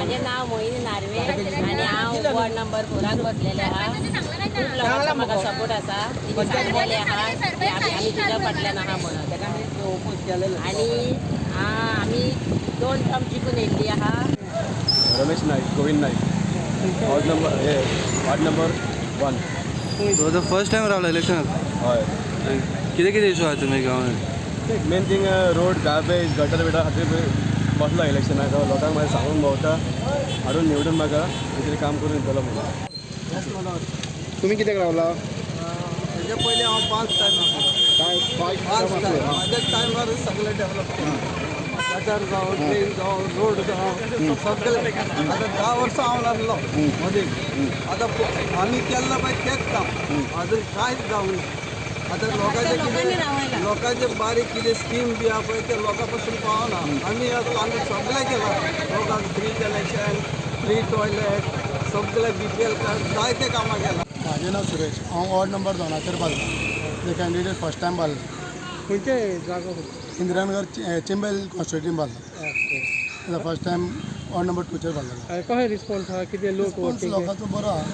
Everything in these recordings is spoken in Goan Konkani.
माझे नाव मोहिनी नार्वे आणि हांव वॉर्ड नंबर फोराक बसलेले आहा. खूब लोकांचो म्हाका सपोर्ट आसा. तिने सांगलेले आहा की आमी आमी तुज्या फाटल्यान आहा म्हणून. आणि आमी दोन टर्म जिखून येयल्ली आहा. रमेश नाईक, गोविंद नाईक, वॉर्ड नंबर हे वार्ड नंबर 1. सो आतां फर्स्ट टायम रावला इलेक्शनाक? हय. कितें कितें इशू आहा तुमी गांवांत? Main thing road, garbage, gutter bitter खातीर बसलो इलेक्शनाक. लोकांक मागीर सांगून भोंवता, हाडून निवडून म्हाका कितें काम करून दितलो म्हणून. तुम्ही कित्याक रावला? हेजे पयलीं हांव 5 टायम आसलो. काय 5 टायम म्हाज्या टायमार सगळें डेवलप केलें. गटर जावं, ड्रेन जावं, रोड जावं, सगळें. आतां 10 वर्सां हांव लागलो मदीं. आतां आमी केल्लें पळय तेंच काम, अजून कांयच जावंक ना. आतां लोकांचें कितें, लोकांचें बारीक कितें स्कीम बी आहा पळय तें लोकां पसून पावना. आमी आतां आमी सगळें केलां लोकांक, फ्री कनेक्शन, फ्री टॉयलेट, सगळें BPL card, जायते कामां केलां. म्हाजें नांव सुरेश. हांव वॉर्ड नंबर 2 बारला ते कॅन्डिडेट फर्स्ट टायम बारला. खंयचे जागो? इंदिरानगर, चिंबल कॉन्स्टिट्युएंट बारला. फर्स्ट टायम वॉर्ड नंबर 2चेर बारलेलो. कशें रिस्पॉन्स आहा, कितें लोक? रिस्पॉन्स लोकांचो बरो आहा,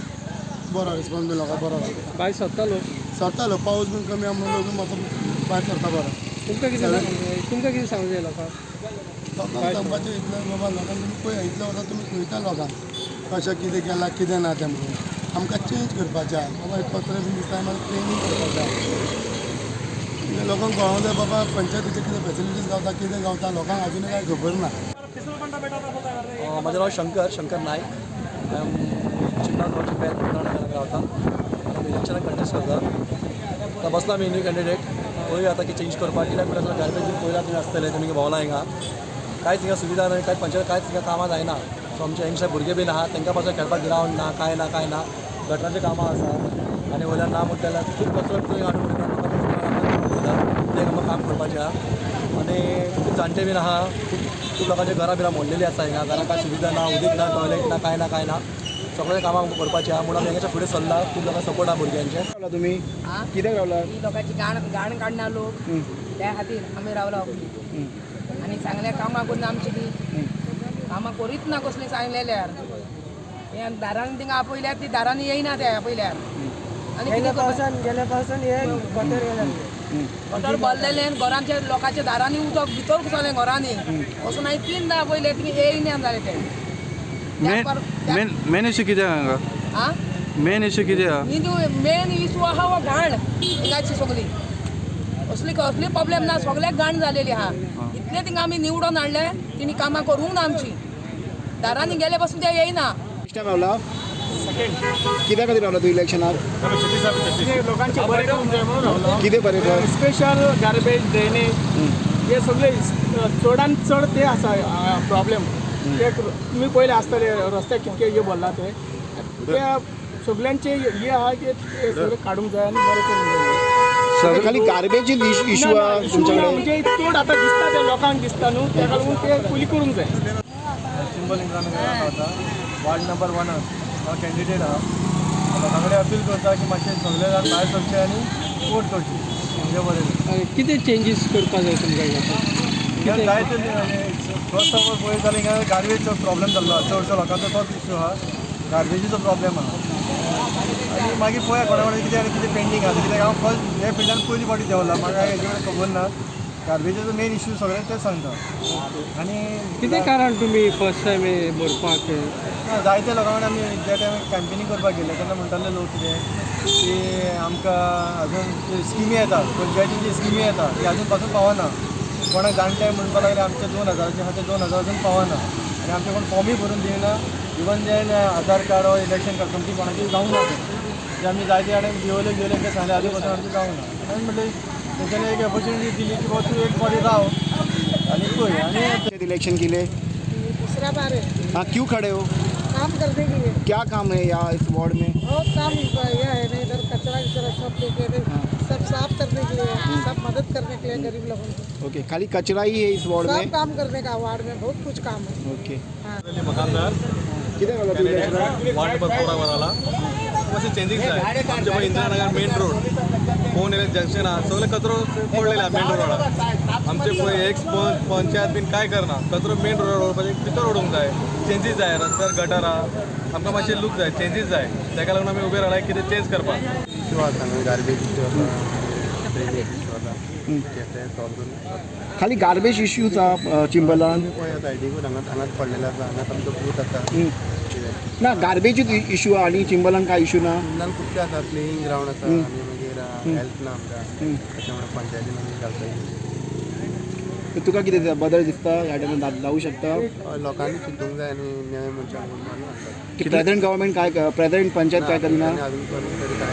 बरो रिस्पॉन्स बी लोकांक बरो आहा. भायर सरता लोक? सरता लोक. पावस बीन कमी आहा म्हणून लोक मातसो भायर सरता बरो. तुमकां कितें, तुमकां कितें सांगूं जाय लोकांक? लोकांक सांगपाचें इतलें, बाबा लोकांक तुमी पळय, इतलें वर्सां तुमी पळयता लोकांक कशें कितें केलां कितें ना तें म्हणून. आमकां चेंज करपाचें आहा बाबा. हे कचरो बीन दिसता मागीर क्लिनींग करपाचें आहा. लोकांक कळोंक जाय बाबा, पंचायतीचे कितें फेसिलिटीज गावता, कितें गावता, लोकांक अजुनूय कांय खबर ना. म्हजें नांव शंकर, शंकर नायक. चिंबला गांवचे पेर नगराक रावता. आमी इलेक्शनाक कंटेस्ट करता. आतां बसला आमी न्यू कॅन्डिडेट. पळोवया आतां की चेंज करपाक कित्याक म्हणल्यार गार्बेज बीन पळयला तुमी आसतले, तुमी भोंवला हिंगा. कांयच हिंगा सुविधा ना, कांय पंचायत कांयच हिंगा कामां जायना. सो आमचे यंगस्टर भुरगे बीन आहा, तांकां पासून खेळपाक ग्रावंड ना, कांय ना, कांय ना. गटरांचीं कामां आसा आनी वयल्यान ना म्हणटा जाल्यार खूब कचरो बिचरो हाडून उडयता लोकांक, तें आमकां काम करपाचें आहा. आनी खूब जाणटे बीन आहा, खूब खूब लोकांच्या घरां बिरां मोडलेलीं आसा हिंगा. घरां कांय सुविधा ना, उदीक ना, टॉयलेट ना, कांय ना, कांय ना. सगळें कामां आमकां करपाचें आहा म्हणून आमी हांगाच्या फुडें सरला. खूब लोकांक सपोर्ट आहा भुरग्यांचे. रावला तुम्ही कित्याक रावला? ही लोकांची घाण घाण काडना लोक, त्या खातीर आमी रावला. आनी चांगल्या कामां करून आमची ती कामां करीत ना कसली सांगलेल्यार. हे दारान थिंगा आपयल्यार ती दारांनी येयना ते आपयल्यार. आनी कितें पावसान गेल्या पावसान हे गटर गटर भरलेलें घरांच्या लोकांच्या दारांनी उदक भितर घुसलें घरांनी. वचून हांवें 3दा आपयलें, तुमी येयना जालें ते. मेन मेन इशू कितें आहा हांगा? आं, मेन इशू कितें आहा? मेन इशू आहा हो घाण हिंगाची सगळी. असली कसली प्रॉब्लेम ना, सगळ्याक घाण जालेली आहा. इतले थिंगा आमी निवडून हाडले, तिणी कामां करूंक ना आमची. दारांनी गेले पासून ते येयना. फर्स्ट टायम रावला? कित्या खातीर रावला तूं इलेक्शनाक? लोकांचे बरें करूंक जाय म्हणून रावलो. कितें बरें कर? स्पेशल गार्बेज, ड्रेनेज हे सगळे चडान चड ते आसा प्रॉब्लेम. ते तुमी पयले आसतले रस्त्याक कितके हे भरला ते, ते सगळ्यांचे हे आहा की ते सगळे काडूंक जाय आनी बरें करूंक जाय. खाली गार्बेज इशू आहा तुमच्या कडेन? म्हणजे चड आतां दिसता ते लोकांक दिसता न्हू, तेका लागून ते पयलीं करूंक जाय. चिंबल इंदिरानगराक रावता, वार्ड नंबर 1 हांव कॅन्डिडेट आहा. लोकां कडेन अपील करता की मातशें सगळे जाण भायर सरचे आनी वोट करची म्हणजे बरें. कितें चेंजीस करपाक जाय तुमकां? जायते फर्स्ट ऑफ ऑल पळयत जाल्यार हिंगा गार्बेजचो प्रॉब्लेम जाल्लो आहा. चडसो लोकांचो तोच इशू आहा, गार्बेजीचो प्रॉब्लेम आहा. आनी मागीर पळया कोणा कोणा कितें आनी कितें पेंडींग आहा. कित्याक हांव फर्स्ट हे फिल्डान पयली फावटी देंवला, म्हाका हेजे कडेन खबर ना. गार्बेजीचो मेन इशू सगळ्यांक तेच सांगता. आनी कितें कारण तुमी फर्स्ट टायम भरपाक? जायते लोकां कडेन आमी ज्या टायमार कॅम्पेनींग करपाक गेले तेन्ना म्हणटाले लोक कितें की आमकां अजून स्किमी येता, पंचायतीची स्किमी येता ती अजून पासून पावना. कोणाक जाणटे म्हणपाक लागले आमचे 2000चे आहा ते 2000 अजून पावना. आनी आमचे कोण फॉर्मूय भरून दिना. इवन जें आधार कार्ड वा इलेक्शन कार्ड तुमची कोणाची जावंक ना तें आमी जायते जाणांक दिवले गेले तें सांगलें, अजून पासून आमचें जावंक ना. आनी म्हणलें तेंच्यांनी एक ऑपॉर्च्युनिटी दिली की बाबा तूं एक फावटी राव आनी पळय. आनी इलेक्शन के लिए दूसरा बार है. हाँ, क्यों खड़े हो? काम करने के लिए. क्या काम है यहाँ इस वार्ड में? बहुत काम यह है ना, इधर कचरा वचरा सब लेके थे, सब साफ करने के लिए, सब मदद करने के लिए गरीब लोगों को. ओके, खाली कचरा ही है इस वार्ड सब में? काम करने का, वार्ड में बहुत कुछ काम है. ओके. हाँ. मकानदार कित्याक रावला तूं इलेक्शनाक? वार्ड नंबर 4 रावला. आमकां मातशें चेंजीस जाय. आमचे पळय इंदिरानगर मेन रोड फोन येयले जंक्शन आहा, सगळे कचरो पडलेले आहा मेन रोडार. आमचे पळय एक पंचायत बीन काय करना, कचरो मेन रोडार उडोवपाचे भितर उडोवंक जाय. चेंजीस जाय, रस्त्यार गटर आहा, आमकां मातशें लूक जाय, चेंजीस जाय. तेका लागून आमी उबे रावला कितें चेंज करपाक. इशू आसा न्हू, गार्बेज इशू आसा, ड्रेनेज इशू आसा, ते सॉल्व करून. खाली गार्बेज इश्यूज आहा चिंबलान? पळय सायडीकूच हांगा हांगाच पडलेले आसा, हांगाच आमचो बूथ आसा. कितें ना, गार्बेजूच इशू आहा आनी चिंबलान काय इशू ना? चिंबलान खुबशे आसा, प्लेईंग ग्रावंड आसा आनी मागीर हेल्थ ना आमकां, त्याच्यामुळे पंचायतीन आमी घालपाची. तर तुका कितें बदल दिसता ह्या टायमार जावं शकता? लोकांनी चिंतूंक जाय आनी नवे मनशां घालपाक. की प्रेझेंट गव्हर्मेंट काय, प्रेझेंट पंचायत काय करिना? अजून पर्यंत तरी काय.